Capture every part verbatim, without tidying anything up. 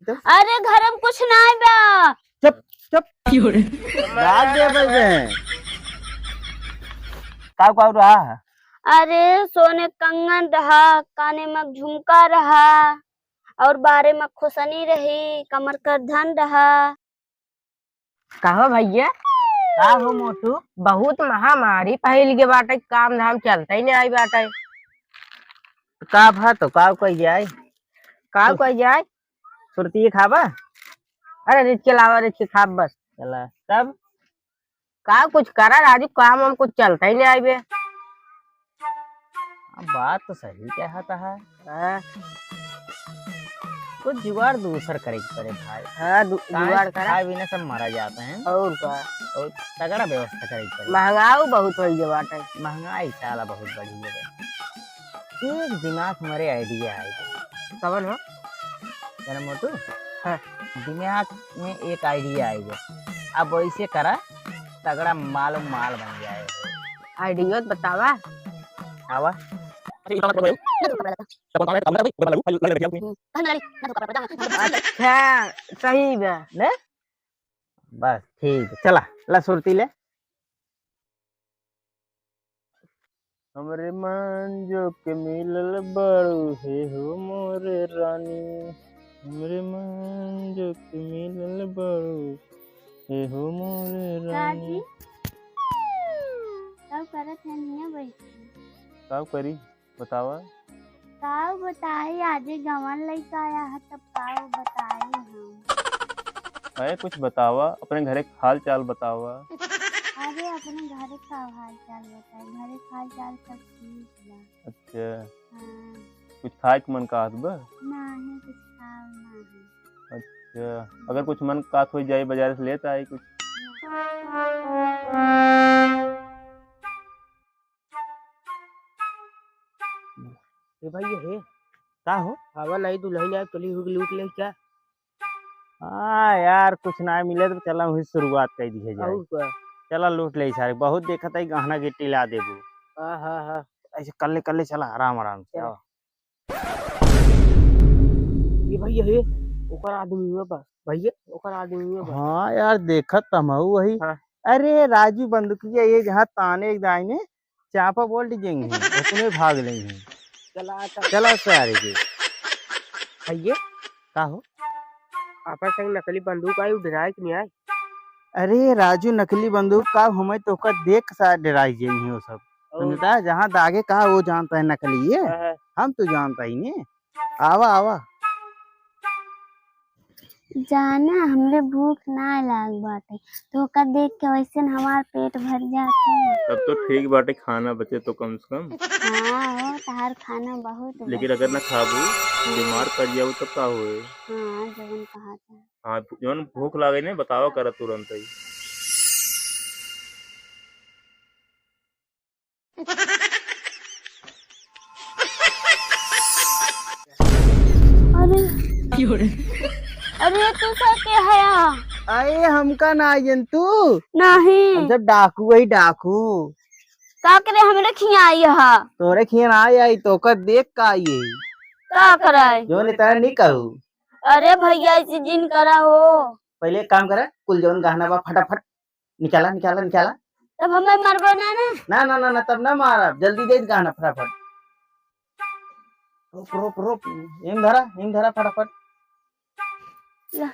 तो? अरे, घर में कुछ नाहीं बा। चुप, चुप। क्यों रे? रात दे बजे। का, का रहा है? अरे, सोने कंगन रहा, काने में झुमका रहा, और बारे में खुसनी रही, कमर करधन रहा। कहो भैया, का हो मोटू, बहुत महामारी फैल गए बाटे, काम धाम चलते ही नहीं आई बाटे। का भा तो का कही जाए? का तो कही जाए? सुरती खाबा? अरे रिच के लावा, रिच के खाब बस। चला, तब? का कुछ करा राजू, काम हम कुछ चलता ही नहीं आई बे। अब बात तो सही कहत है। हाँ। कुछ जुगाड़ दूसर करे के पड़े भाई। हाँ, दु-, काहे जुगाड़ से करा। खाए बिना सब मारा जाता है। और का? और तगड़ा व्यवस्था करे के पड़े। महंगाऊ बहुत होई गए बाटे। महंगाई साला बहुत बढ़ी है। एक दिमाग हमारे idea आए गए। कवन हो? मेरा मोटू? हाँ। दिमाग में एक idea आए गए। अब वैसे करा, तगड़ा माल माल बन जाए। Idea तो बतावा। आवा। अच्छा, सही बा। ले? बस, ठीक है, चला, ला सुरती ले। हमरे मन जो के मिलल बाड़ू, हे हो मोरे रानी। हमरे मन जो के मिलल बाड़ू, हे हो मोरे रानी। का जी? का करत है हियाँ बैठ के? का करी? बतावा। का बताई, आजे गवन लइका आया है, तब का बताई हम? अरे कुछ बतावा, अपने घरे के हाल चाल बतावा। अरे अपने घरे का हाल चाल बताई, घरे का हाल चाल सब ठीक बा। अच्छा। हाँ। कुछ खाए के मन कहत बा? नाही, कुछ खाओ नाही। अच्छा, अगर कुछ मन कहत हो जाए, बाजार से लेत आई कुछ। ए भाई, ये हे। का हो? आवा नहीं, दुल्हन यार चली हुई लूट ले क्या? हाँ यार, कुछ ना मिले तो चला वही शुरुआत कर दी जाए। और का? चला लूट ले सारे, बहुत देखत है गहना गिट्टी ला देबू। हाँ, हाँ, हाँ। ऐसे कल्ले कल्ले चला, आराम आराम से चला। आओ। ये भैया हे, ओकर आदमी हुआ बा। भैया, ओकर आदमी हुआ बा। हाँ यार, देखत त हम हऊ वही। हाँ। अरे राजू बंदुकिया, ये जहाँ ताने एक दाई ने चापा बोल दीजिएंगे, उतने भाग लेंगे। चला, चला। चला सारे के। भैया। का हो? आपन संग नकली बंदूक आई, उ डराए कि नहीं आई? अरे राजू, नकली बंदूक का, हमें तो ओकर देख के सारे डराई जाई हैं वो सब। और? समझता है, जहाँ दागे कहा वो जानता है नकली है। हाँ, हाँ। हम तो जानता ही नहीं। आवा, आवा। जाना, हमरे भूख ना लाग बाटे, तो ओका देख के वैसे न हमार पेट भर जात है। तब तो ठीक बाटे, खाना बचे तो कम से कम। हाँ हो, तहार खाना बहुत बचे। लेकिन अगर ना खाबू, बीमार पड़ जाबू, तब का होए? हाँ, जवन कहा था। हाँ, जवन भूख लागे ने, बतावा करा तुरंत ही। अरे, अरे, तू सब के हया? अरे, हमका ना आइयन तू। नहीं। हम सब डाकू, वही डाकू। का करे हमरे खिया आई हा? तोरे खिया ना आई, आई तो ओकर देख का आई है। का कराई? जो ने तेरा नहीं कहू। अरे भैया, ऐसे जिन करा हो। पहले एक काम करा, कुल जौन गहना बा फटाफट निकाला, निकाला, निकाला। तब हमें मारबो ना ना? ना, ना, ना, ना, तब ना मारब। जल्दी दे गहना फटाफट। रोप, रोप, रोप। एम धरा, एम धरा फटाफट। ला।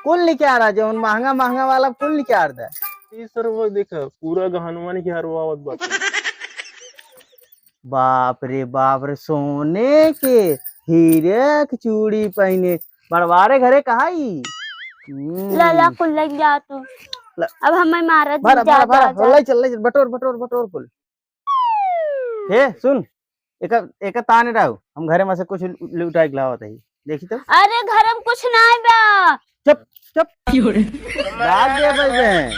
कुल निकाल रहा, जौन महंगा, महंगा वाला कुल निकाल दे। ई सरवा देखा, पूरा गहनवा निकाल आवत बाटे। बाप रे बाप रे, सोने के हीरे के चूड़ी पहने, बड़वारे घरे कहा ई? हम्म। ला, ला, कुल लग जा तू। ला। अब हमें मारत भरा, जा, भरा, जा, भरा, जा। ले चल, ले चल, बटोर, बटोर, बटोर कुल। हे, सुन, एक, एक ताने रहो, हम घरे में से कुछ लु-, लुटाई के लावत है, देखी तो। अरे, घर में कुछ ना बा। चुप, चुप। क्यों रे? रात दे बजे।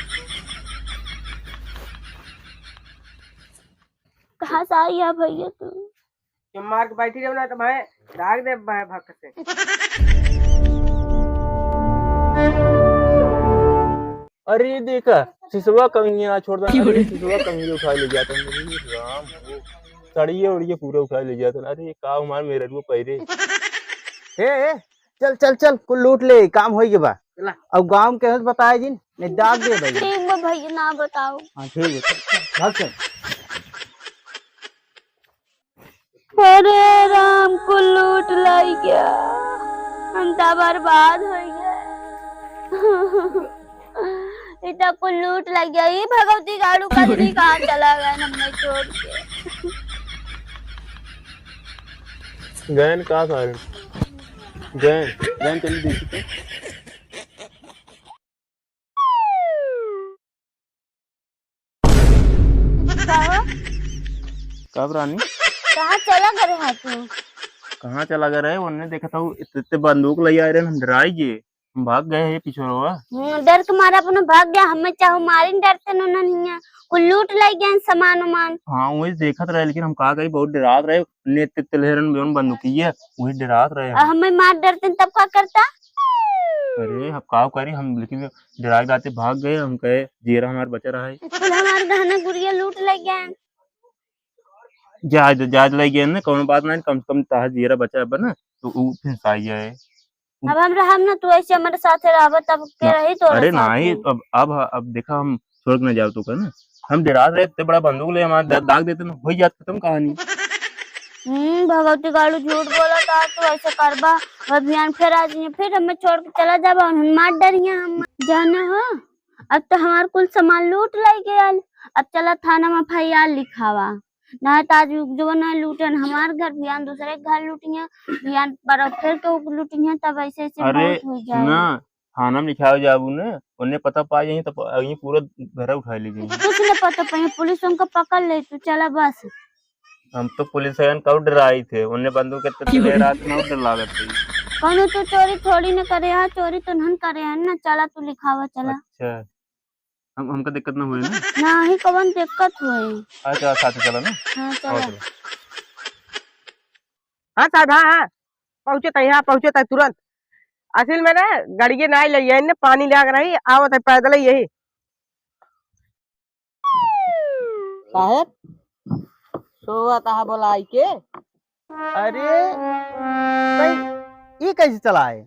कहाँ से आई है भैया तू? ये मार के बैठी रहो ना तो भाई, राग दे भाई भक से। अरे देखा, सिसवा कंगिया छोड़ दे, अरे सिसवा कंगिया उठा ले जाता हूँ, अरे राम हो। साड़िए उड़िए पूरा उठा ले जात। अरे, का हमार मेहररुआ पहिरे। ए, ए, चल, चल, चल, कुल लूट ले, काम होई के बा। चला। अब गाँव में केहू से बताए जिन, नहीं दाग दे भाई। ठीक बा भैया, ना बताओ। हाँ, ठीक है, चल, चल, भाग चल। अरे राम, कुल लूट लाई गया, हम तो बर्बाद हो गए। इतना कुल लूट लाई गया, ये भगवती गाड़ू का आदमी कहाँ चला गया, हमें छोड़ के। गए न का सारे? गए, गए चल देखी तो। का हो? कब रानी? कहाँ चला गए रहा तू? कहाँ चला गए रहे? उन्ने देखा था, इतने, इतने बंदूक ले आए रहे, हम डराई गए, हम भाग गए हैं पिछोरवा। हम्म, डर के मारा अपना भाग गया, हमें चाहो मारिन डरते न ननिया, कुल लूट ले गए सामान उमान। हाँ, वही देखत रहे, लेकिन हम का करी, बहुत डरात रहे, उन्ने इतने, इतने लेहरन में बंदूकी है, वही डरात रहे हम। हमें मार डरते तब का करता? अरे, हम का करी, हम लेकिन डराए जाते भाग गए, हम कहे, "जियरा हमार बचा रहा है।" कुल हमार गहना गुरिया लूट ले गए। जायज, जायज ले गए ना, कौनो बात नहीं, कम से कम तहार जियरा बचा बा ना, तो ऊ फिर सही है। अब हम रहब ना, तू ऐसे हमारे साथे रहबा, तब के ना, रही तोरे अरे साथे? नहीं, अब, अब, अब देखा, हम छोड़ के ना जाओ तो का ना, हम डरात रहे, इतने बड़ा बंदूक ले हमार दा-, दाग देते ना, हो जात खत्म कहानी। हम्म, भगवती गाड़ू झूठ बोला था, तू ऐसे करबा, अभियान फिर आ जाइए, फिर हमें छोड़ के चला जाबा, उन्हें मार डरिए हम। जाने हो, अब तो हमार कुल सामान लूट ले गयल। अब चला थाना में एफ आई आर लिखावा, ना तो आज उ जवन है लूटन हमार घर, बिहान दूसरे के घर लूटिया, बिहान पर फिर के उ लूटिया, तब ऐसे ऐसे अरे बहुत हो जाए। ना, थाना में लिखावे जाबू ने, उन्ने पता पा जाई, तब यहीं पूरा घर उठा ली जाई। कुछ न पता पाई, पुलिस उनका पकड़ ले, तू चला बस। हम तो पुलिस वालन का डराई थे, उन्ने बंदूक के तो ले रात में डर लागत थी। कौनो तू चोरी थोड़ी न करे है, चोरी तो नहन करे है ना, चला तू लिखावा, चला। अच्छा, हम, हमका दिक्कत ना होए ना? ना ही कवन दिक्कत होए। अच्छा, साथ चला ना। हाँ, चला। हाँ, चला। हाँ, साहब, हाँ, हाँ, पहुँचे तई, हाँ, पहुँचे तई तुरंत। असल में ना, गड़िए ना ले, यही ने पानी ले आके रही, आवत है पैदल ही यही। साहेब, सोवत हा बोलाई के। अरे, भाई, ई कैसे चला है?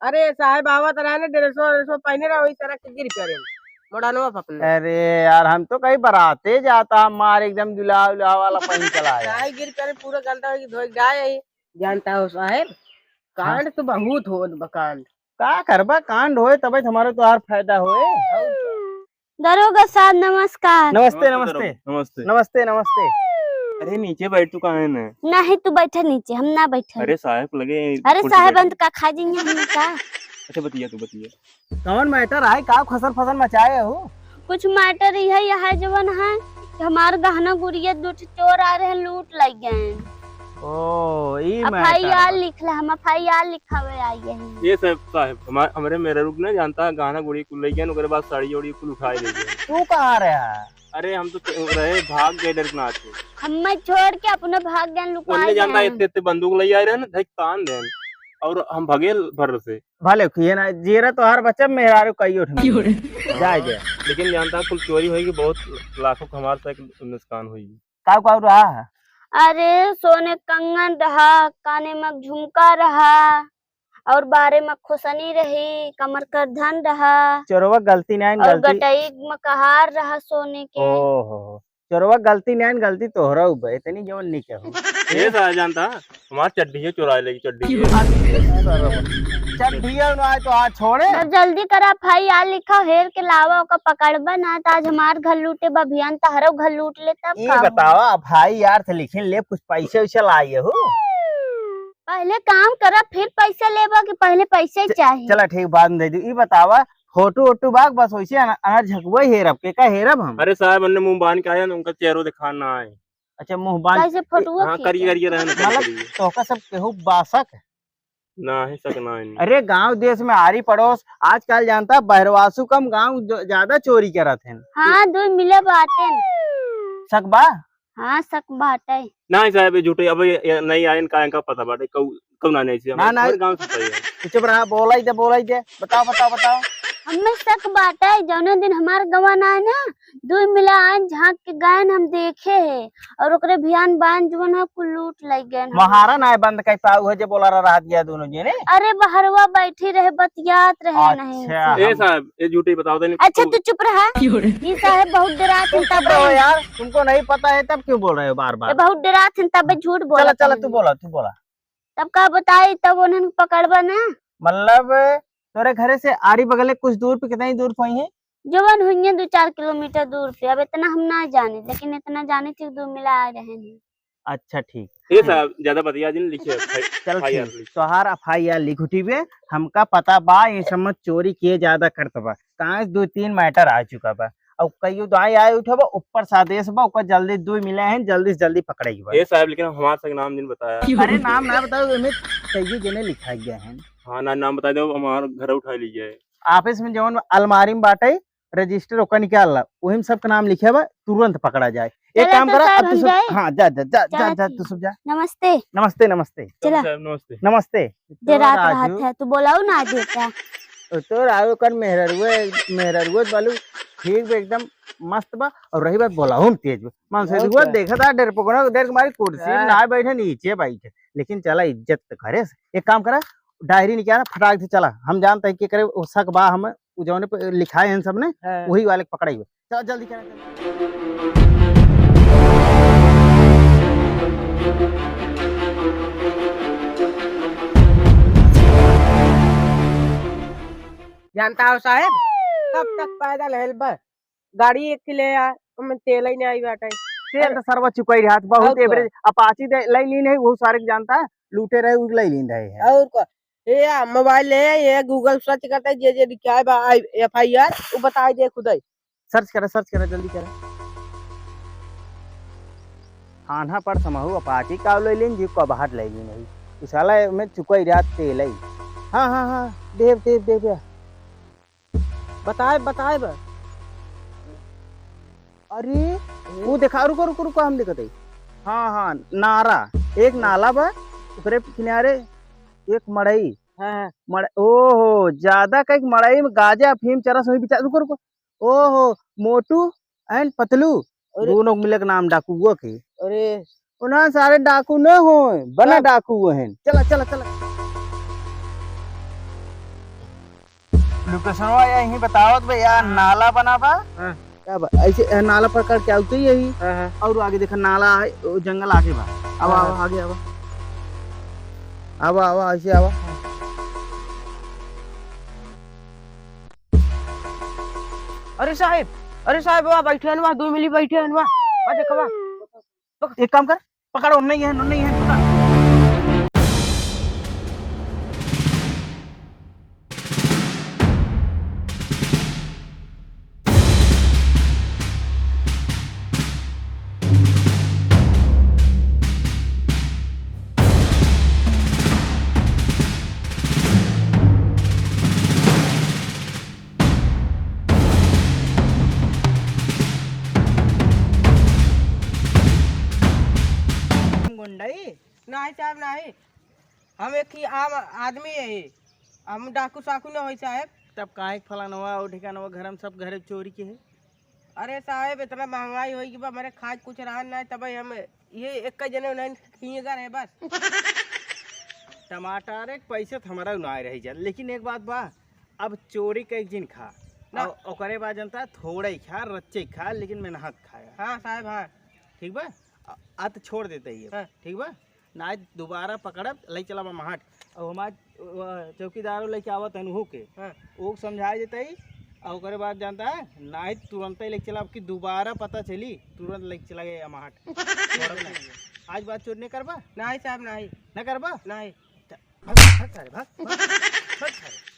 अरे साहेब, आवत रहे ना, ड्रेसवा व्रेसवा पहने रहे, वही सड़क से गिर पड़े, मोड़नवा फपने। अरे यार, हम तो कहीं बराते जाता, हमार एकदम दुल्हा उल्हा वाला पहन चला है। काहे गिर पड़े, पूरा गंदा होई, धोई डाय है। जानता हो साहेब, हाँ। कांड तो बहुत होत बा, कांड। का करबा, कांड होए तबे तो हमारे तोहार फायदा होए। दरोगा साहब, नमस्कार। नमस्ते, नमस्ते नमस्ते। दरोगा, नमस्ते। नमस्ते, नमस्ते। अरे, नीचे बैठ, तू कहाँ है ना? नहीं, तू बैठा नीचे, हम ना बैठे। अरे, साहेब लगे, अरे, कुर्सी साहेब बैठ। अंत का खा जाइए हमने का? अच्छा, बतिया, तू बतिया। कौन मैटर है, का खसर फसर मचाए हो? कुछ मैटर यही है, जवन है कि हमार गहना गुरिया दो ठे चोर आ रहे हैं, लूट ले गए। ओ, ई मैटर एफ आई आर बा। लिख ले, हम एफ आई आर लिखावे आई हैं। ये सब साहब, हमार, हमरे मेहरारू के ना जानता है, गहना गुड़ी कुल ले गए, ओकरे बाद साड़ी ओड़ी कुल उठाए ले गए। तू कहाँ रहा? अरे हम तो रहे, भाग गए डर के नाच के। हमें छोड़ के अपने भाग गए, लुका उनने जानता गए। इतने, इतने बंदूक ले आए रहे ना, धक तान देन। और हम भगे भर से। भले किए ना, जेरा तोहार बच्चा मेहरारू कई उठ में। क्यों रे? जाए दे। लेकिन जानता है, कुल चोरी होई कि बहुत लाखों का हमार तक नुकसान होई। काऊ काऊ रहा है? अरे, सोने कंगन रहा, काने में झुमका रहा, और बारे में खुसनी रही, कमर कर धन रहा, चोरवा गलती नहीं, और गलती गटई में कहार रहा सोने के। ओहो, चोरवा गलती नहीं, गलती तोहरा उबे, इतनी जवन नहीं कहू। ये साला जानता, हमार चड्ढिया चुराए लगी, चड्ढिया। चड्ढिया ना आए तो आज छोड़े। तो जल्दी करा, एफ आई आर लिखा, हेर के लावा, ओका पकड़बा ना, तो आज हमार घर लूटे बा, भियान तहरो घर लूट ले, तब ई का बतावा, एफ आई आर से लिखे ले, कुछ पैसे वैसे लाए हो? पहले काम करा, फिर पैसे लेबा कि पहले पैसे च-, चाहिए? चला ठीक, बाद में दे दू। ई बतावा, फोटो वोटो बाग बस वैसे अन-, अनर झकबई हेरब, के का हेरब हम? अरे साहब, अन्ने मुंह बांध के आया ना, उनका चेहरो दिखाना है। अच्छा, मुंह बांध कैसे के फोटुआ हाँ, खींचे? करिए, करिए, रहने दो, मतलब, करिए। तोहका सब केहू बासक? ना है, सक ना है। अरे, गांव देश में आरी पड़ोस आजकल जानता, बहरवासु कम गांव ज-, ज्यादा चोरी करत हैं। हाँ, दो मिले बातें। सक बा? हाँ, सक बाटे। ना है साहब, ये झूठे, अब ये, ये नहीं आए, इनका, इनका पता बाटे, कौ-, कौन आने से, ना, हमारे ना। हर गांव से सही है। तू चुप रहा, बोलाई दे, बोलाई दे, बताओ, बताओ, बताओ। हमें शक बाटे, जौने दिन हमार गवन आए ना, दुइ मिला आए झांक के गए, हम देखे है, और ओकरे भियान बान जवन है कुल लूट लग गए। महारा ना बंद कर पाऊ है, जे बोला रहा दिया दोनों जने। अरे बहरवा बैठी रहे, बतियात रहे नहीं। अच्छा, ए हम साहब, ए झूठी बताओ तनी। अच्छा, तू चुप रहा। ई साहब बहुत डरात हैं तब। यार, तुमको नहीं पता है तब क्यों बोल रहे हो बार बार? बहुत डरात हैं तब झूठ बोला। चला, चला, तू बोला, तू बोला। तब का बताई, तब उन्हन पकड़बा ना। मतलब तोरे घरे से आरी बगले कुछ दूर पे, कितनी दूर पे होइहैं? जवन होइहैं दो चार किलोमीटर दूर पे। अब इतना हम ना जानी, लेकिन इतना जानी थी दो मिला आ रहे हैं। अच्छा, ठीक। ए साहब, ज्यादा बतिया जिन, लिखे FIR। चल ठीक, तोहार FIR लिख उठीबे, हमका पता बा ये समझ चोरी के ज्यादा करत बा। काहे दो तीन matter आ चुका बा। और कहियो दाई आए उठे बा, ऊपर से आदेश बा, ओकर जल्दी दुइ मिले हैं, जल्दी से जल्दी पकड़ाई बा। ए साहब, लेकिन हमार से नाम जिन बताया। अरे नाम ना बताओ, एमे कइये जने लिखा गया है। हाँ ना, नाम बता दो, हमार घर उठा लीजिए। Office में जवन अलमारी में बाटे, register ओकर निकाल ला, वही में सबके नाम लिखे बा, तुरंत पकड़ा जाए। एक काम करा, अब तू सब, हाँ, जा, जा, तू सब जा। नमस्ते। नमस्ते, नमस्ते। चला। साहब, नमस्ते। नमस्ते। जे रात रात है, तू बोलाऊ ना देता। ओ, तो राजू कर मेहररुए, मेहररुए बालू ठीक बा, एकदम मस्त बा। और रही बात, बोलाऊ हम तेज बा। मन से और हुआ क्या? देखा था, डर पकड़ा, डर के मारी कुर्सी हाँ। ना बैठे, नीचे बैठे। लेकिन चला, इज्जत तो करे। एक काम करा, डायरी निकाला, फटाक से चला। हम जानते हैं कि करे, वो शक बा, हम उ जौने पे लिखाए हैं सबने, हाँ। वही वाले के पकड़ाई बा। चल, जल्दी करा, जल्दी। जानता हो साहेब, कब तक पैदल हेलबा? गाड़ी एक ले आ, ओमे तेल ही नहीं बाटे। तेल तो सरवा चुकाई रहा, बहुत और का? Average Apache दे, ले ली नहीं, वो सारे के जानता है, लूटे रहे, उ ले ली रहे हैं। और का? ए, आ, mobile ले, ये Google search करता है, जे, जे लिखाए बा, आई, FIR, वो बताई दे खुदई। Search करा, search करा, जल्दी करा। थाना पर समहू Apache का ले लीन जी, को बाहर ले लीन है। उ साला में चुकाई रात तेल है। हाँ, हाँ, हाँ, देव, देव, देव, देव। बताए, बताए बा। अरे, वो देखा, रुको, रुको, रुको, हम देखत हई। हाँ, हाँ, नारा, एक नाला बा, ओकरे किनारे एक मड़ई। हाँ, हाँ। मड़-, ओहो, ज्यादा कई मड़ई में गांजा अफीम चरस वही बिचा, रुको, रुको। ओहो, मोटू and पतलू, अरे। दोनों मिलक नाम डाकुओ के। अरे। उन्हां सारे डाकू न होए, बना तब? डाकू हैं। चला, चला, चला। Locationवा यहीं बतावत बा, या नाला बना बा। हाँ। का बा? ऐसे, ए, नाला पकड़ के आउते ही यही। हाँ, हाँ। और आगे देखा, नाला है, ओ, जंगल आगे बा। आवा, हाँ। आवा, आगे आवा। आवा, आवा, ऐसे आवा। अरे साहेब, अरे साहेब, वहाँ बैठे हन, वहाँ दो मिली बैठे हन, वहाँ, वहाँ देखो, वहाँ। एक काम कर, पकड़, उन्ने ही है, उन्ने ही है, पकड़। गुंडई? नाही साहब, नाही। हम एक ही आम आदमी है, हम डाकू साकू न होई साहेब। तब काहे के फलानवा और ढिकानवा घर में सब घरे चोरी के है? अरे साहेब, इतना महंगाई होई कि बा, हमारे खाए कुछ रहा ना, तब हम ये एक जने उन्हें खिएगा रहे बस। टमाटर एक पैसे तो हमारा ना रही जा, लेकिन एक बात बा, अब चोरी कई जिन खा, ना। और ओकरे बाद जनता थोड़ा ही खा, रच्चे खा, लेकिन मेहनत खाया। हाँ साहेब, हाँ। ठीक बा? आ, आ तो छोड़ देते ही अब, हाँ। ठीक बा? ना दोबारा पकड़ब, लई चलब हम हाट। अब हमार, अ, चौकीदारो लेके आवत हन उहू के। हाँ। ओके समझाए देते ही, आ ओकरे बाद जानता है, ना तुरंत ही लेके चलब कि दोबारा पता चली, तुरंत लेके चला गए हम हाट। छोड़ब ना। आज बात चोरी नहीं करबा? नहीं साहब, नहीं। ना करबा? नहीं। भाग, भाग सारे, भाग, भाग, भाग सारे।